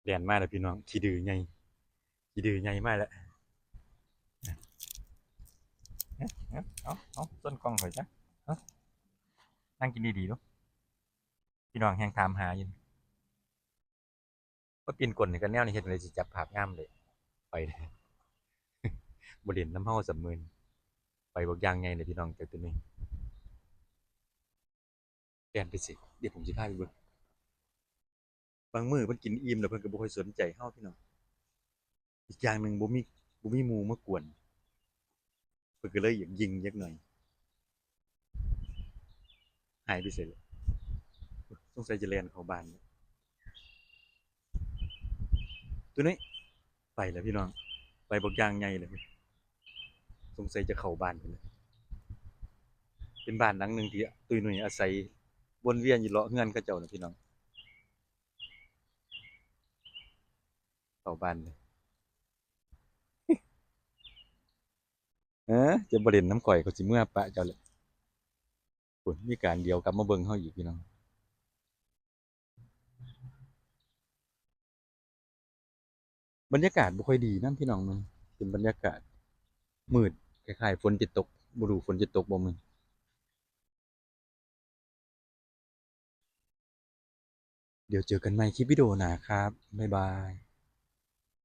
ແລ່ນມາແລ້ວພີ່ນ້ອງ ຂີ້ດື້ໃຫຍ່ ຂີ້ດື້ໃຫຍ່ມາແລ້ວ. ເອົາ ເອົາ ຊົນກ້ອງຂ້ອຍຊະ ເອົາ ນັ່ງກິນດີໆດູ ພີ່ນ້ອງແຮ່ງຖາມຫາຢູ່. ມາປິ່ນກົ້ນໃຫ້ກັນແນວນີ້ ເຮັດຈັ່ງໃດຊິຈັບພາບງາມໄດ້ ໄປເດ້ ບໍ່ຫຼິ້ນນຳເຮົາສ່ຳມື້ນີ້ ໄປບັກຢ່າງໃຫຍ່ເລີຍພີ່ນ້ອງ ເຈົ້າໂຕນີ້ ແລ່ນໄປຊິ ດຽວຜົມຊິພາໄປເບິ່ງ. ບາງມື້ເພິ່ນກິນອີ່ມແລ້ວ ເພິ່ນກໍບໍ່ຄ່ອຍສົນໃຈເຮົາພີ່ນ້ອງ. ອີກຢ່າງໜຶ່ງ ບໍ່ມີ ບໍ່ມີໝູ່ມາກວນ ເພິ່ນກໍເລີຍຢາກຍິງຈັກໜ່ອຍ. ຫາຍໄປໃສລະ? ສົງໄສຈະແລ່ນເຂົ້າບ້ານແລ້ວ ໂຕນີ້. ໄປແລ້ວພີ່ນ້ອງ ໄປບັກຢ່າງໃຫຍ່ເລີຍ ສົງໄສຈະເຂົ້າບ້ານພຸ້ນແຫຼະ. ເປັນບ້ານຫຼັງໜຶ່ງທີ່ຕຸ້ຍນຸ້ຍອາໄສ ວົນວຽນຢູ່ເລາະເຮືອນເຂົາເຈົ້ານະພີ່ນ້ອງ. ເຂົ້າບ້ານເລີຍ ເອີ ເຈົ້າບໍ່ຫຼິ້ນນຳຂ້ອຍ ຂ້ອຍຊິເມືອປະເຈົ້າແຫຼະ. ພຸ້ນ ມີການດຽວກັບມາເບິ່ງເຮົາອີກພີ່ນ້ອງ. ບັນຍາກາດບໍ່ຄ່ອຍດີນຳພີ່ນ້ອງ ມື້ນີ້ເປັນບັນຍາກາດມືດ ຄ້າຍໆຝົນຈະຕົກ ບໍ່ຮູ້ຝົນຈະຕົກບໍ່ມື້ນີ້. ດຽວເຈີກັນໃໝ່ຄລິບວິດີໂອໜ້າຄັບ ບາຍບາຍ.